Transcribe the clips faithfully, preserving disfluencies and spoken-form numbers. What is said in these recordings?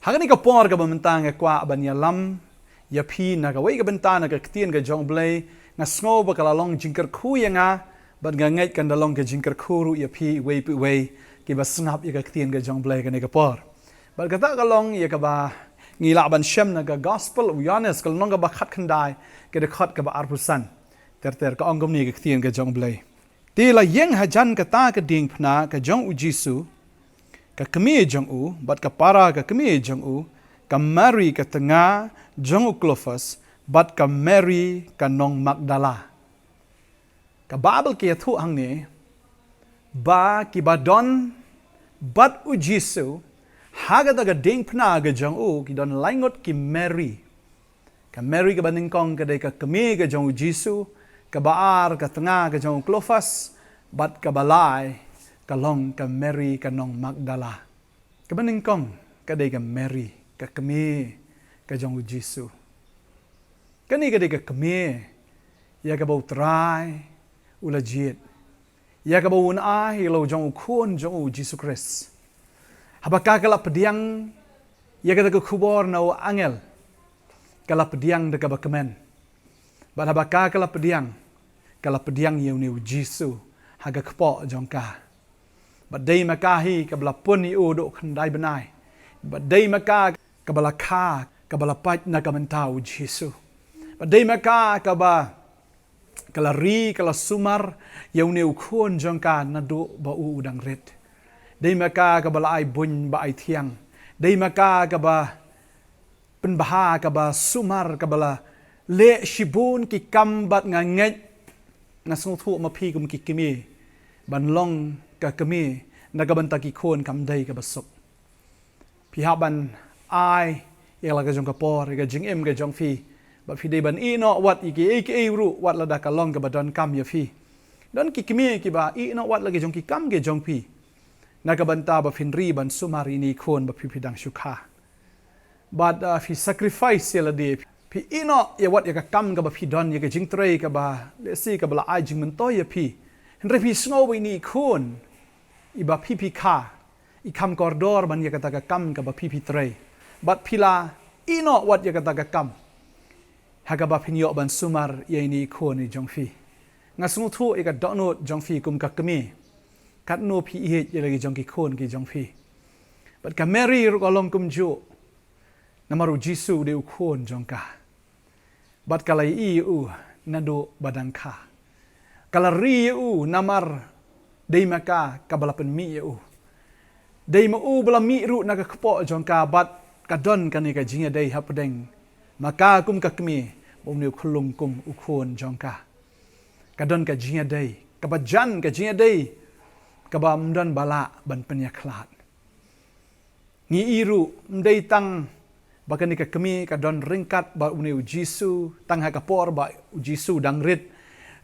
Ha kane ka por kaba mynta nga kwah ban ïalam ïa phi na kawei ka bynta na ka ktien ka jong U Blei. Nga sngew ba ka la long jingkyrkhu ïa nga, bad nga ngeit kan da long ka jingkyrkhu ruh ïa phi iwei pa iwei kiba sngap ïa ka ktien ka jong U Blei kane ka por. Bad kata ka long ïa kaba ngi lah ban shem na ka Gospel u Ïoannis, ka lynnong kaba khatkhyndai, ka dkhot kaba arphew san. Ter ter ka ong kumne ka ktien ka jong U Blei: Te la ïeng hajan kata ka diengphna ka jong U Jisu, ka kmie jong u, bad ka para ka kmie jong u, ka Mari ka tnga jong u Klophas, bad ka Mari ka nong Magdala. Ka Baibl ka ïathuh hangne ba kiba don bad U Jisu ha kata ka diengphna ka jong u ki don lai ngut ki Mari. Ka Mari kaba nyngkong ka dei ka kmie ka jong U Jisu, kaba ar ka tnga ka jong u Klophas, bad kaba lai ka long ka Mari ka nong Magdala. Kaba nyngkong ka dei ka Mari, ka kmie ka jong U Jisu. Kane ka dei ka kmie ïa kaba U Trai u la jied, ïa kaba un ai ïa la u jong u khun jong u, Jisu Khrist. Haba ka ka la pdiang ïa kata ka khubor na u angel, ka la pdiang da kaba kmen. Bad haba ka ka la pdiang, ka la pdiang ïa une U Jisu ha ka kpoh jong ka. Bad dei ma ka hi kaba la pun ïa u haduh khyndai bnai. Bad dei ma ka kaba la kha, kaba la pait na ka bynta U Jisu. Bad dei ma ka kaba ka la ri, ka la sumar ïa une u khun jong ka naduh ba u u dang rit. Dei ma ka kaba la ai buiñ ba ai thiang. Dei ma ka kaba pynbha, kaba sumar, kaba la leh shibun ki kam, bad nga ngeit, nga sngewthuh ma phi kum ki kmie, ban long ka kmie na ka bynta ki khun kam dei kaba suk. Phi hap ban ai ïa la ka jong ka por, ïa ka jingim ka jong phi, ba phi dei ban ïeh noh wat ïa kiei kiei ruh wat lada ka long kaba donkam ïa phi. Don ki kmie kiba ïeh noh wat la ka jong ki kam ka jong phi, na ka bynta ba phin ri ban sumar ïa ine i khun ba phi phi dang shu kha. Bad, ah, phi sacrifice ïa lade, phi ïeh noh ïa wat ïa ka kam kaba phi don, ïa ka jingtrei kaba lehse kaba la ai jingmyntoi ïa phi. Hynrei phi sngew ba ine i khun iba phi phi kha i kham kordor ban ïa kata ka kam kaba phi phi trei. Bad phi la ïeh noh wat ïa kata ka kam ha kaba phin ïoh ban sumar ïa ine i khun i jong phi. Nga sngewthuh ïa ka dohnud jong phi kum ka kmie, katno phi ïeit ïa la ki jong ki khun ki jong phi. Bad ka Mary ruh ka long kumjuh, namar U Jisu u dei u khun jong ka. Bad ka la ïohi ïa u naduh ba dang kha. Ka la ri ïa u namar dei ma ka kaba la pynmih ïa u. Dei ma u ba la mih ruh na ka kpoh jong ka, bad ka don kane ka jingïadei hapdeng ma ka kum ka kmie bad une u khyllung kum u khun jong ka. Ka don ka jingïadei kaba jan, ka jingïadei kaba ym don ba lah ban pynïakhlad. Ngi i ruh, ym dei tang ba kane ka kmie ka don ryngkat bad une U Jisu, tang ha ka por ba U Jisu dang rit.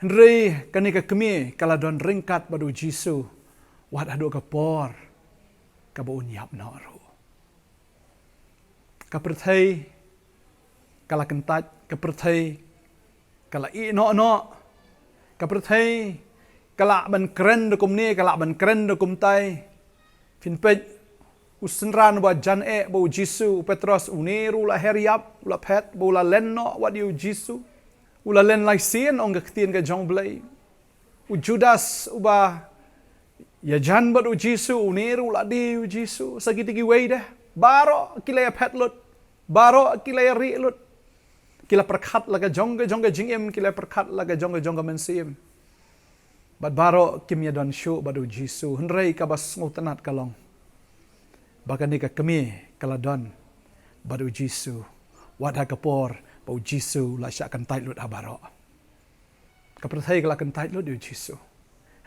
Hynrei kane ka kmie ka la don ryngkat bad U Jisu wat haduh ka por kaba un ïap noh ruh. Ka pyrthei ka la kyntait, ka pyrthei ka la ïeh noh noh, ka pyrthei ka lah ban kren da kumne, ka lah ban kren da kumtai. Phin peit, u synran uba jan eh bad U Jisu, u Petros, une ruh u la her ïap, u la phet, bad u la len noh wat ïa U Jisu. U la len lai sien, ong ka ktien ka jong U Blei. U Judas uba ïajan bad U Jisu, une ruh u la die ïa U Jisu. Sa kitei kiwei de, baroh ki la ïaphet lut, baroh ki la ïarieh lut. Ki la pyrkhat la ka jong ka jong ka jingim, ki la pyrkhat la ka jong ka jong ka mynsiem. Bad baroh kim ïadon shuh bad U Jisu. Hynrei kaba sngewtynnat ka long ba kane ka kmie ka la don bad U Jisu wat ha ka por ba U Jisu u la shah kyntait lut ha baroh. Ka pyrthei ka la kyntait lut ïa U Jisu,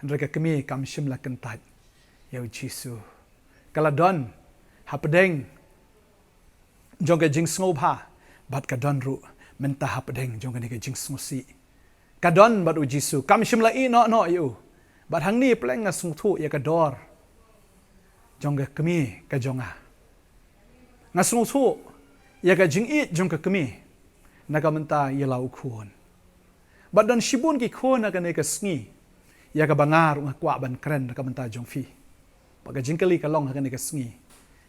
hynrei ka kmie kam shym la kyntait ïa U Jisu. Ka la don hapdeng jong ka jingsngewbha, bad ka don ruh mynta hapdeng jong kane ka jingsngewsih. Ka don bad U Jisu, kam shym la ïeh noh noh ïa u. Bad hangne pleng nga sngewthuh ïa ka dor jong ka kmie ka jong nga. Nga sngewthuh ïa ka jingïeit jong ka kmie na ka bynta ïa la u khun. Bad don shibun ki khun ha kane ka sngi ïa kaba nga ruh nga kwah ban kren na ka bynta jong phi. Bad ka jingkylli ka long ha kane ka sngi,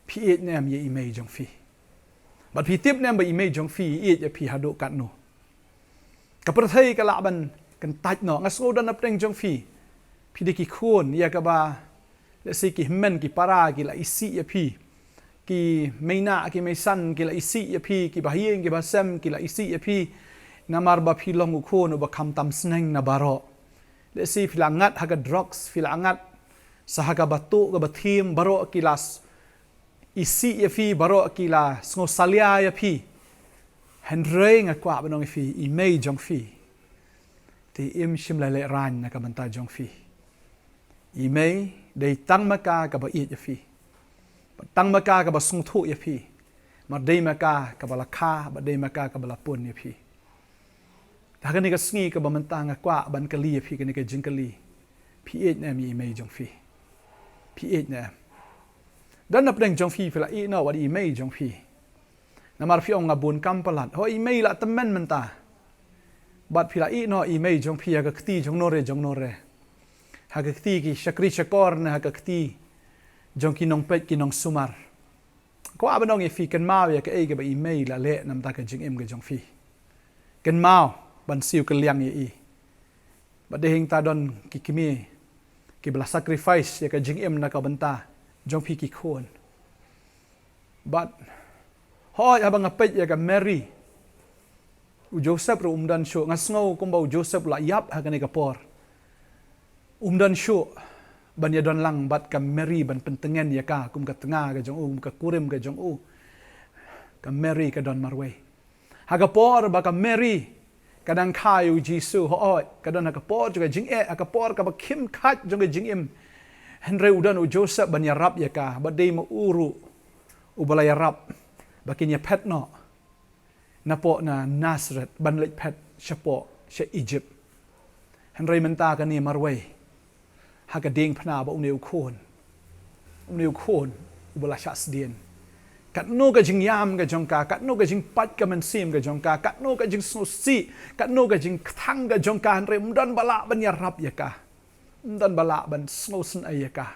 phi ïeit ne em ïa i mei jong phi? Bad phi tip ne em ba i mei jong phi i ïeit ïa phi haduh katno? Ka pyrthei ka lah ban kyntait noh. Nga sngew don napdeng jong phi, phi dei ki khun ïa kaba, let's say, ki hynmen ki para ki la isih ïa phi. Ki meina ki meisan ki la isih ïa phi, ki bahaïing ki bahasem ki la isih ïa phi. Namar ba phi long u khun uba kham tam sneng na baroh. Let's say, phi la ngat ha ka drugs, phi la ngat sa ha kaba tuh kaba thiem, baroh ki la s- isih ïa phi, baroh ki la sngew salia ïa phi. Hynrei nga kwah ban ong ïa phi, i mei jong phi, te im shym la lehraiñ na ka bynta jong phi. I mei dei tang ma ka kaba ïeit ïa phi, bad tang ma ka kaba sngewthuh ïa phi. Namar dei ma ka kaba la kha, bad dei ma ka kaba la pun ïa phi. Te ha kane ka sngi kaba mynta nga kwah ban kylli ïa phi kane ka jingkylli. Phi ïeit ne em ïa i mei jong phi? Phi ïeit ne em? Don napdeng jong phi, phi la ïeh noh wat ïa i mei jong phi. Namar phi ong, nga bun kam palat. Hooid, i mei la tymmen mynta. Bad phi la ïeh noh ïa i mei jong phi ha ka kti jong nongrim jong nongrim, ha ka kti ki shakri shakor ne ha ka kti jong ki nongpeit ki nongsumar. Kwah ban ong ïa phi, kynmaw ïa kaei kaba i mei la leh na ka bynta ka jingim ka jong phi. Kynmaw ban siew kylliang ïa i. Bad dei hangta don ki kmie kiba la sacrifice ïa ka jingim na ka bynta jong phi ki khun. Bad hooid, haba nga peit ïa ka Mary, u Joseph ruh um don shuh. Nga sngew kumba u Joseph la ïap ha kane ka por. Um don shuh ban ïadon lang bad ka Mary ban pyntngen ïa ka kum ka tnga ka jong u, kum ka kurim ka jong u. Ka Mary ka don marwei. Ha ka por ba ka Mary ka dang kha ïa u Jisu, hooid, ka don ha ka por jong ka jingeh, ha ka por kaba khim khat jong ka jingim. Hynrei u don u Joseph ban ïarap ïa ka, bad dei ma u ruh uba la ïarap ba kin ïaphet noh napoh na Nazareth ban leit phet shapoh sha Egypt. Hynrei mynta kane marwei ha ka diengphna bad une u khun, une u khun uba la shah sdien. Katno ka jingïam ka jong ka, katno ka jingpait ka mynsiem ka jong ka, katno ka jingsngewsih, katno ka jingkthang ka jong ka, hynrei um don ba lah ban ïarap ïa ka. Um don ba lah ban sngewsynei ïa ka.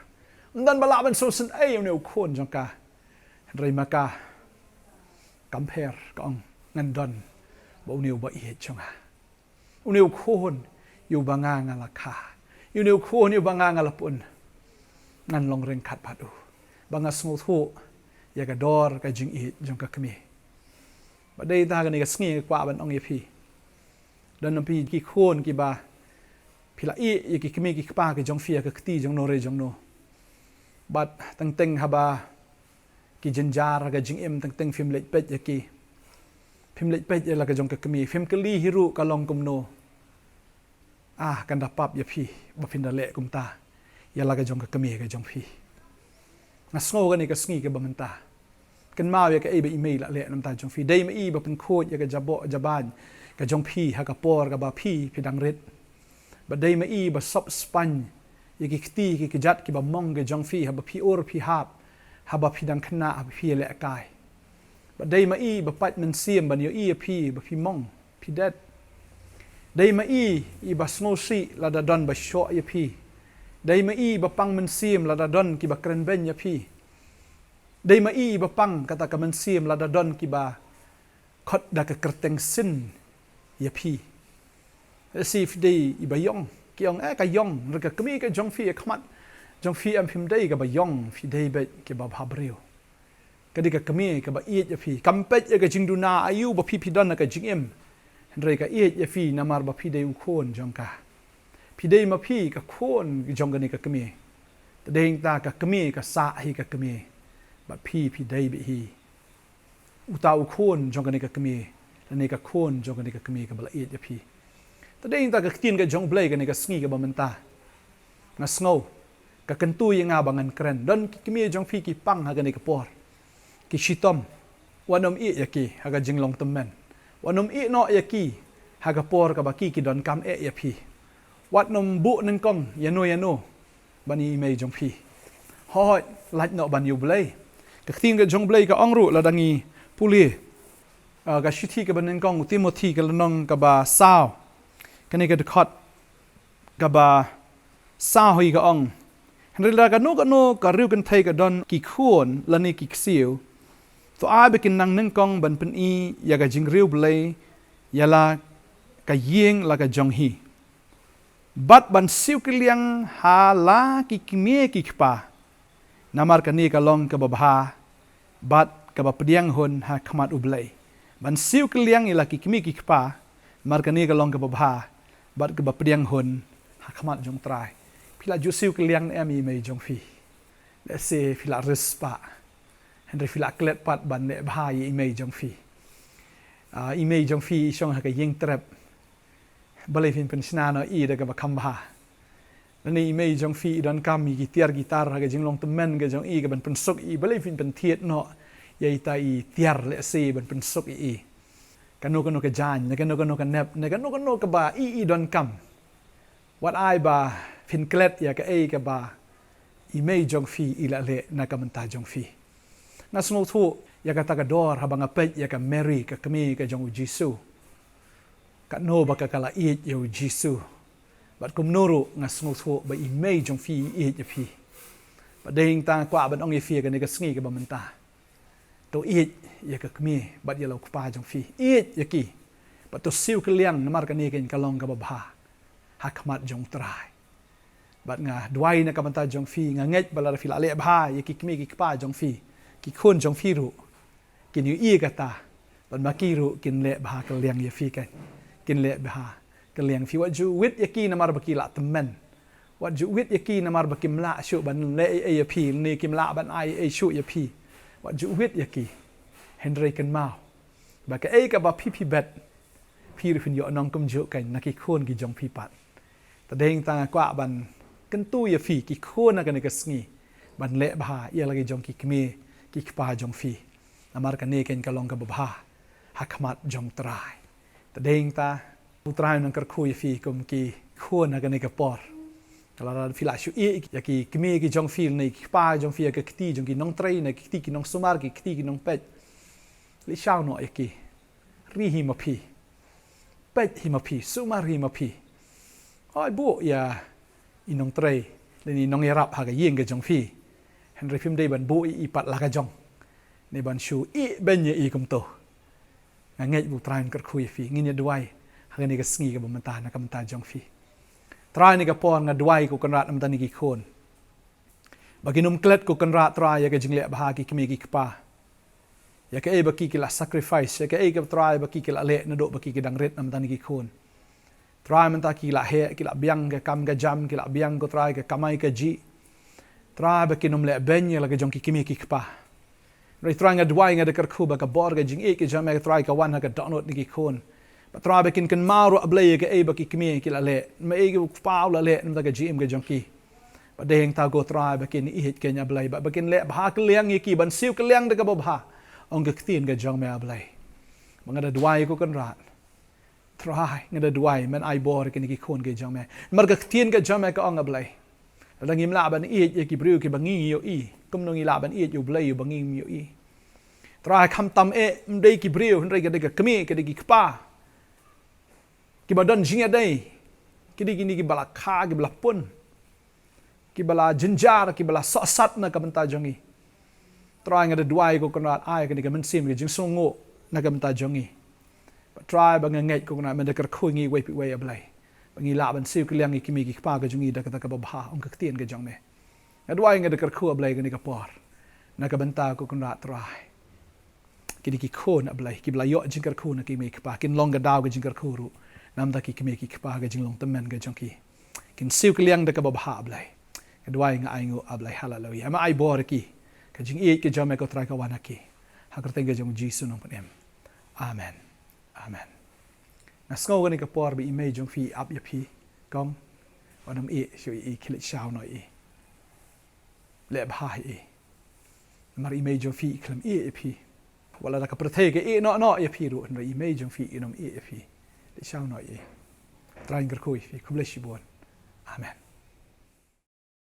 Um don ba lah ban sngewsynei ïa une u khun jong ka. Hynrei ma ka, kam pher, ka ong, ngan don bad une uba ïeit jong nga. Une u khun ïa uba nga nga la kha, une u khun ïa uba nga nga la pun. Ngan long ryngkat bad u ba nga sngewthuh ïa ka dor ka jingïeit jong ka kmie. Bad dei ta kane ka sngi nga kwah ban ong ïa phi, don na phi ki khun kiba phi la ïeh ïa ki kmie ki kpa ki jong phi ha ka kti jong nongrim jong nongrim. Bad teng teng haba ki jynjar ha ka jingim teng teng phim leit peit ïa ki. Phim leit peit ïa la ka jong ka kmie, phim kylli hi ruh ka long kumno. Ah, kan da pap ïa phi ba phin da leh kumta ïa la ka jong ka kmie ka jong phi. Nga sngew kane ka sngi kaba mynta, kynmaw ïa kaei ba i mei la leh na ka bynta jong phi. Dei ma i ba pynkhuid ïa ka jaboh jaban ka jong phi ha ka por kaba phi, phi dang rit. Bad dei ma i ba sop spaiñ ïa ki kti ki kjat kiba mong ka jong phi haba phi ur phi hap, haba phi dang khynnah, haba phi ïalehkai. Bad dei ma i ba pait mynsiem ban ïohi ïa phi ba phi mong, phi det. Dei ma i, i ba sngewsih lada don ba shoh ïa phi. Dei ma i ba pang mynsiem lada don kiba kren beiñ ïa phi. Dei ma i ba pang kata ka mynsiem lada don kiba khot da ka kyrteng sin ïa phi. Lehse phi dei i ba ïong, ki ong, eh, ka ïong, hynrei ka kmie ka jong phi ha khmat jong phi em phim dei kaba ïong, phi dei beit kiba bhabriew. Ka dei ka kmie kaba ïeit ïa phi. Kam peit ïa ka jingduna aïu ba phi phi don ha ka jingim, hynrei ka ïeit ïa phi namar ba phi dei u khun jong ka. Phi dei ma phi ka khun jong kane ka kmie. Te dei hangta ka kmie ka sah hi ka kmie. Bad phi phi dei beit hi uta u khun jong kane ka kmie, lane ka khun jong kane ka kmie kaba la ïeit ïa phi. Te dei hangta ka ktien ka jong U Blei kane ka sngi kaba mynta. Nga sngew ka kyntu ïa nga ba ngan kren. Don ki kmie jong phi ki pang ha kane ka por, ki shitom. Wat nym ïeh ïa ki ha ka jinglong tymmen. Wat nym ïeh noh ïa ki ha ka por kaba ki ki donkam eh ïa phi. Wat nym buh nyngkong ïano ïano ban ïa i mei jong phi. Hooid, lait noh ban ïa U Blei. Ka ktien ka jong U Blei ka ong ruh lada ngi pule, ah, ka shithi kaba nyngkong u Timothi ka lynnong kaba saw, kane ka dkhot kaba saw hi ka ong, hynrei lada kano kano ka riew kynthei ka don ki khun lane ki ksiew, To ai ba kin nang nyngkong ban pyni ïa ka jingriewblei ïa la ka ïing la ka jong hi, bad ban siew kylliang ha la ki kmie ki kpa, namar kane ka long kaba bha bad kaba pdiang hun ha khmat U Blei. Ban siew kylliang ïa la ki kmie ki kpa, namar kane ka long kaba bha bad kaba pdiang hun ha khmat jong U Trai. Phi la ju siew kylliang ne em ïa i mei jong phi? Lehse phi la riewspah, hynrei phi la klet pat ban leh bha ïa i mei jong phi. Ah, i mei jong phi i shong ha ka ïing trep, balei phin pynshna noh ïa i da kaba kham bha? Lane i mei jong phi i donkam ïa ki tiar ki tar ha ka jinglong tymmen ka jong i kaban pynsuk ïa i, balei phin pynthied noh ïa ita i tiar, lehse ban pynsuk ïa i? Kano kano ka jaiñ, ne kano kano ka nep, ne kano kano kaba i i donkam. Wat ai ba phin klet ïa kaei kaba i mei jong phi i la leh na ka bynta jong phi. Nga sngewthuh ïa kata ka dor haba nga peit ïa ka Mary, ka kmie ka jong U Jisu, katno ba ka, ka la ïeit ïa U Jisu. Bad kumno ruh nga sngewthuh ba i mei jong phi i ïeit ïa phi. Bad dei hangta nga kwah ban ong ïa phi ha kane ka sngi kaba mynta, to ïeit ïa ka kmie bad ïa la u kpa jong phi. Ïeit ïa ki bad to siew kylliang, namar kane ka long kaba bha ha khmat jong U Trai. Bad nga duwai na ka bynta jong phi, nga ngeit ba lada phi la leh bha ïa ki kmie ki kpa jong phi, ki khun jong phi ruh kin ïohi ïa kata, bad ma ki ruh kin leh bha kylliang ïa phi kan. Kin leh bha kylliang ïa phi. Wat ju wit ïa ki namar ba ki la tymmen. Wat ju wit ïa ki namar ba kim lah shuh ban leh ei ei ïa phi, ne kim lah ban ai ei shuh ïa phi. Wat ju wit ïa ki. Hynrei kynmaw ba kaei kaba phi phi bet, phi ruh phin ïoh nongkynjuh kan na ki khun ki jong phi pat. Te dei hangta nga kwah ban kyntu ïa phi ki khun ha kane ka sngi ban leh bha ïa la ki jong ki kmie ki kpa jong phi, namar kane kan ka long kaba bha ha khmat jong U Trai. Te dei hangta U Trai un nang kyrkhu ïa phi kum ki khun ha kane ka por. Lada phi la shu ïeh ïa ki kmie ki jong phi ne ki kpa jong phi ha ka kti jong ki nongtrei, ne ki kti ki nongsumar, ki kti ki nongpeit, leit shaw noh ïa ki. Ri hi ma phi. Peit hi ma phi, sumar hi ma phi. Hooid, buh ïa i nongtrei lane i nongïarap ha ka ïing ka jong phi. Hynrei phim dei ban buh ïa i pat la ka jong, ne ban shu ïehbeiñ ïa i kumto. Nga ngeit ba U Trai un kyrkhu ïa phi. Ngin ïa duwai ha kane ka sngi kaba mynta na ka bynta jong phi. Trai, ha kane ka por nga duwai, ko Kynrad, na ka bynta kine ki khun, ba kin ym klet, ko Kynrad Trai, ïa ka jingleh bha ki kmie ki kpa. Ïa kaei ba ki ki la sacrifice, ïa kaei, ko Trai, ba ki ki la leh naduh ba ki ki dang rit na ka bynta kine ki khun. Trai, mynta ki la heh, ki la biang ka kam ka jam, ki la biang, ko Trai, ka kamai kajih. Trai, ba kin ym lehbeiñ ïa la ka jong ki kmie ki kpa. Hynrei Trai, nga duwai, nga da kyrkhu ba ka bor ka jingïeit ka jong me, ko Trai, ka wan ha ka dohnud kine ki khun. Bad Trai, ba kin kynmaw ruh, A Blei, ïa kaei ba ki kmie ki la leh, ba kaei ba u kpa u la leh na ka bynta ka jingim ka jong ki. Bad dei hangta, ko Trai, ba kin ïeit kein, A Blei, bad ba kin leh bha kylliang ïa ki, ban siew kylliang da kaba bha, ong ka ktien ka jong me, A Blei. Bad nga da duwai, ko Kynrad Trai, nga da duwai, men ai bor ïa kine ki khun ki jong me. Namar ka ktien ka jong me ka ong, A Blei, lada ngim lah ban ïeit ïa ki briew kiba ngim ïohi, kumno ngi lah ban ïeit ïa U Blei uba ngim ïohi? Trai, khamtam eh ym dei ki briew, hynrei ka dei ka kmie, ka dei ki kpa kiba don jingïadei, ki dei kine kiba la kha, kiba la pun, kiba la jynjar, kiba la sohsat na ka bynta jong ngi. Trai, nga da duwai, ko Kynrad, ai kane ka mynsiem ka jingsngewnguh na ka bynta jong ngi. Bad Trai, ba nga ngeit, ko Kynrad, men da kyrkhu ïa ngi uwei pa uwei, A Blei, ba ngin lah ban siew kylliang ïa ki kmie ki kpa ka jong ngi da kata kaba bha, ong ka ktien ka jong me. Nga duwai, nga da kyrkhu, A Blei, kane ka por na ka bynta, ko Kynrad Trai, kine ki khun, A Blei, kiba la ïoh jingkyrkhu na ki kmie ki kpa, kin long ka daw ka jingkyrkhu ruh na ka bynta ki kmie ki kpa, ka jinglong tymmen ka jong ki. Kin siew kylliang da kaba bha, A Blei. Nga duwai, nga ainguh, A Blei. Haleluia. Me ai bor ïa ki. Ka jingïeit ka jong me, ko Trai, ka wan ha ki. Ha ka kyrteng ka jong U Jisu Nongpynim. Amen. Amen. Nga sngew kane ka por ba i mei jong phi i ap ïa phi, kong. Wat nym ïeh shuh ïa i, khie leit shaw noh ïa i. Leh bha ïa i. Namar i mei jong phi i khlem ïeh ïa phi. Wat la da ka pyrthei ka ïeh noh noh ïa phi ruh, hynrei i mei jong phi in ym ïeh ïa phi. Leit shaw noh ïa i. Trai un kyrkhu ïa phi. Khublei shibun. Amen.